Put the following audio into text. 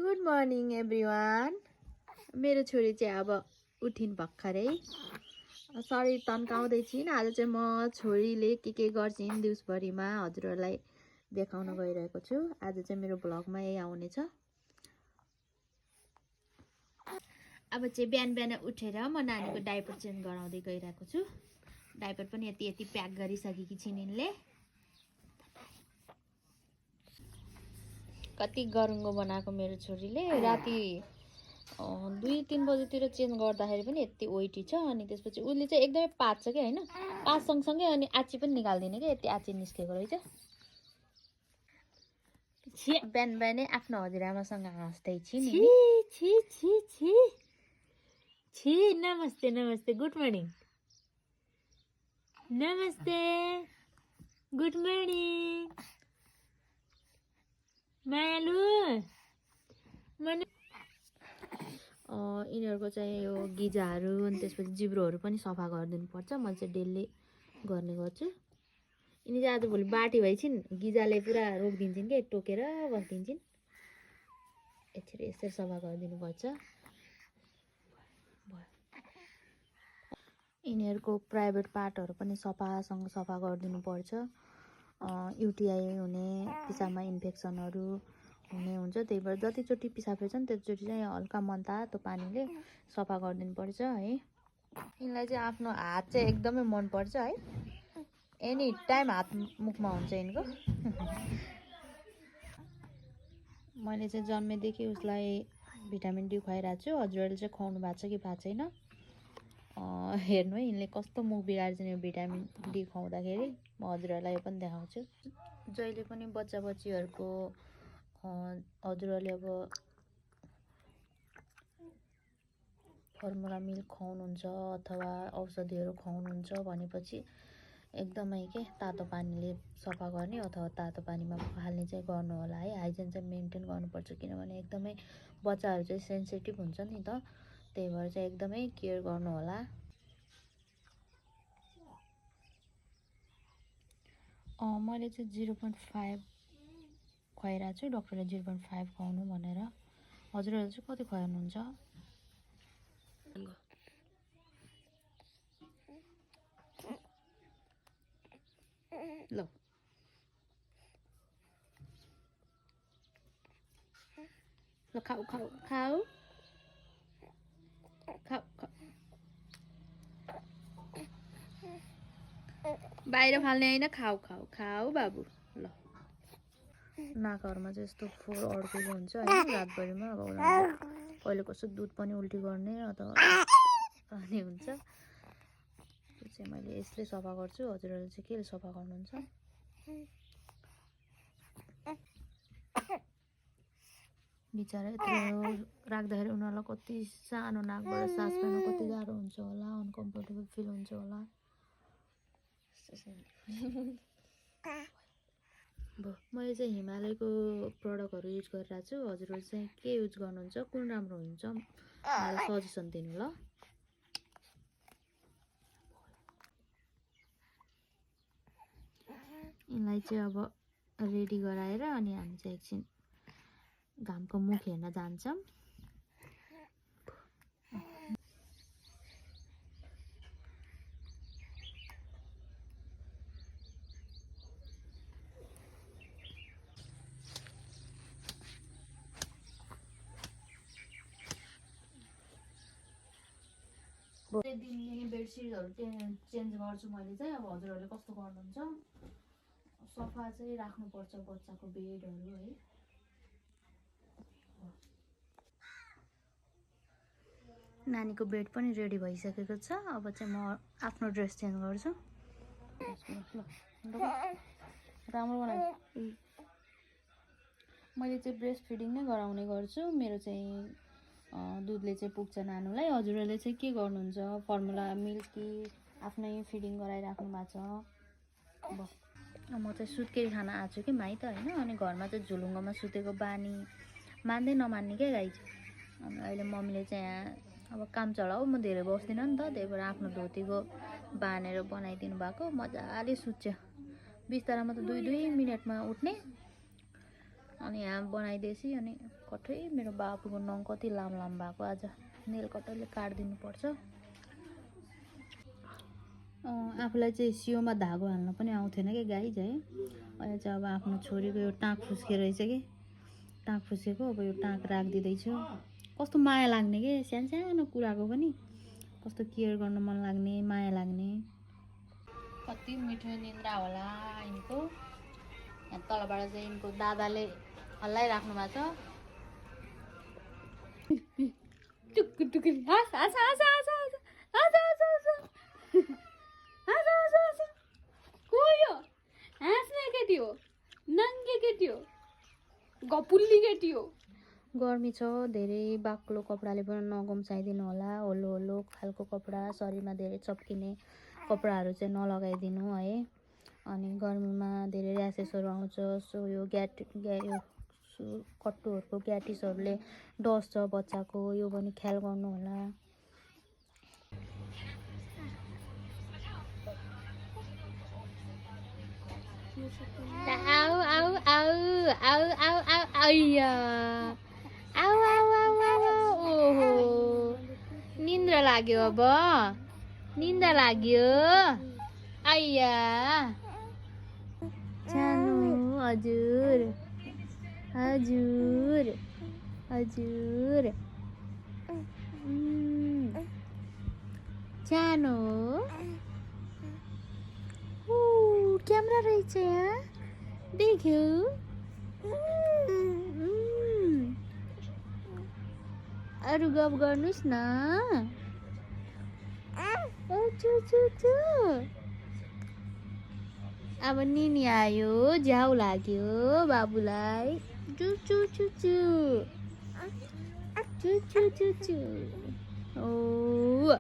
Good morning everyone. मेरो छोरी चाहिँ अब उठिन् भर्खरै। सरी तन्काउँदै छिन्। आज चाहिँ म छोरीले के गर्छिन् दिउँसभरिमा हजुरहरूलाई देखाउन गइरहेको छु। आज चाहिँ मेरो भ्लगमा यही आउनेछ। अब चाहिँ बिहान बिहान उठेर म नानीको डाइपर चेन्ज गराउँदै गइरहेको छु। डाइपर पनि यति प्याक गरिसकेकी छिन् यिनले। कति गरुङ्गो बनाएको मेरो छोरीले। राति 2-3 बजेतिर चेन्ज गर्दाखेरि पनि यति वेटी छ। अनि त्यसपछि उसले चाहिँ एकदमै पाच्छ क्या, होइन पाच सँगसँगै अनि आची पनि निकाल्दिने क्या, यति आची निस्केको रहेछ। बिहान बिहानै आफ्नो हजुरआमासँग हाँस्दै छिन्। नमस्ते नमस्ते, गुड मर्निङ, नमस्ते, गुड मर्निङ मायालु। यिनीहरूको चाहिँ यो गिजाहरू अनि त्यसपछि जिब्रोहरू पनि सफा गरिदिनु पर्छ। म चाहिँ डेली गर्ने गर्छु। यिनी चाहिँ आजभोलि बाटी भइछिन्। गिजाले पुरा रोकिदिन्छन् क्या, टोकेर बसिदिन्छन्। यसरी सफा गरिदिनु पर्छ। यिनीहरूको प्राइभेट पार्टहरू पनि सफासँग सफा गरिदिनु पर्छ। युटिआई हुने, पिसाबमा इन्फेक्सनहरू हुने हुन्छ। त्यही भएर जतिचोटि पिसाब फेर्छन् त्यतिचोटि चाहिँ हल्का मनतातो पानीले सफा गरिदिनु पर्छ है। यिनलाई चाहिँ आफ्नो हात चाहिँ एकदमै मनपर्छ है। एनी टाइम हात मुखमा हुन्छ यिनको। मैले चाहिँ जन्मेदेखि उसलाई भिटामिन डी खुवाइरहेको छु। हजुरहरूले चाहिँ खुवाउनु भएको छ कि भएको छैन हेर्नु है। यिनले कस्तो मुख बिगार्छन् यो भिटामिन डी खुवाउँदाखेरि। म हजुरहरूलाई यो पनि देखाउँछु। जहिले पनि बच्चा बच्चीहरूको हजुरहरूले अब फर्मुला मिल्क खुवाउनुहुन्छ अथवा औषधिहरू खुवाउनुहुन्छ भनेपछि एकदमै के तातो पानीले सफा गर्ने अथवा तातो पानीमा हाल्ने चाहिँ गर्नु होला है। हाइजिन चाहिँ मेन्टेन गर्नुपर्छ, किनभने एकदमै बच्चाहरू चाहिँ सेन्सिटिभ हुन्छ नि त। त्यही भएर चाहिँ एकदमै केयर गर्नु होला। मैले चाहिँ 0.5 खुवाइरहेको छु। डक्टरले 0.5 खुवाउनु भनेर। हजुरहरूले चाहिँ कति खुवाउनुहुन्छ? ल ल खाऊ खाऊ खाऊ खाऊ खाऊ। बाहिर फाल्ने होइन, खाऊ खाऊ खाऊ बाबु। ल नाकहरूमा चाहिँ यस्तो फोहोर अड्केको हुन्छ होइन रातभरिमा। अब कहिले कस्तो दुध पनि उल्टी गर्ने अथवा पानी हुन्छ। त्यो चाहिँ मैले यसले सफा गर्छु। हजुरहरूले चाहिँ के सफा गर्नुहुन्छ? बिचरा यत्रो राख्दाखेरि उनीहरूलाई कति सानो नाकबाट सास फेर्न कति गाह्रो हुन्छ होला, अनकम्फर्टेबल फिल हुन्छ होला। मैले चाहिँ हिमालयको प्रडक्टहरू युज गरिरहेको छु। हजुरहरू चाहिँ के युज गर्नुहुन्छ, कुन राम्रो हुन्छ मलाई सजेसन दिनु ल। यिनलाई चाहिँ अब रेडी गराएर अनि हामी चाहिँ एकछिन घामको मुख हेर्न जान्छौँ। दिनदिनै बेडसिटहरू चेन्ज गर्छु मैले चाहिँ। अब हजुरहरूले कस्तो गर्नुहुन्छ? सफा चाहिँ राख्नुपर्छ बच्चाको बेडहरू है। नानीको बेड पनि रेडी भइसकेको छ। अब चाहिँ म आफ्नो ड्रेस चेन्ज गर्छु। राम्रो बनायो। मैले चाहिँ ब्रेस्ट फिडिङ नै गराउने गर्छु। मेरो चाहिँ दुधले चाहिँ पुग्छ नानुलाई। हजुरहरूले चाहिँ के गर्नुहुन्छ? फर्मुला मिल्क कि आफ्नै फिडिङ गराइराख्नु भएको छ? म चाहिँ सुत्केरी खाना आएको छु कि माइत होइन। अनि घरमा चाहिँ झुलुङ्गोमा सुतेको बानी मान्दै नमान्ने क्या गाई चाहिँ। अनि अहिले मम्मीले चाहिँ यहाँ अब काम चलाऊ, म धेरै बस्दिनँ नि त। त्यही भएर आफ्नो धोतीको बानेर बनाइदिनु भएको। मजाले सुत्छ। बिस्तारामा त 2-2 मिनटमा उठ्ने। अनि यहाँ बनाइदिएपछि अनि कठै मेरो बाबुको नङ कति लामो लामो भएको आज नेल कटरले काटिदिनु पर्छ। आफूलाई चाहिँ सियोमा धागो हाल्न पनि आउँथेन कि गाई है। अहिले चाहिँ अब आफ्नो छोरीको यो टाँक फुस्के रहेछ कि टाँक फुसेको अब यो टाँक राखिदिँदैछु। कस्तो माया लाग्ने के सानो सानो कुराको पनि कस्तो केयर गर्न मन लाग्ने माया लाग्ने। कति मिठो निन्द्रा होला यिनको। यहाँ तलबाट चाहिँ यिनको दादाले हल्लाइराख्नु भएको छ। टुक्कु टुक्कु हाँस हाँस हाँस हाँस हाँस हाँस हाँस हाँस हाँस हाँस को यो हाँस्ने केटी हो नङ्गे केटी हो गपुल्ली केटी हो। गर्मी छ धेरै बाक्लो कपडाले पनि नगम्साइदिनु होला। होलो होलो खालको कपडा शरीरमा धेरै चप्किने कपडाहरू चाहिँ नलगाइदिनु है। अनि गर्मीमा धेरै र्यासेसहरू आउँछ। सो यो यो कट्टुहरूको ग्याटिसहरूले डस्छ बच्चाको यो पनि ख्याल गर्नु होला। आउ आउ आउ आउ आउ आउ आइया आउ आउ आउ आउ ओहो निन्द्रा लाग्यो अब निन्द्रा लाग्यो आइया सानो हजुर हजुर हजुर सानो क्यामेरा रहेछ यहाँ देख्यौ। अरू गफ गर्नुहोस् न। अब निनी आयो झ्याउ लाग्यो बाबुलाई चु चु चु चु चु चु चु चु।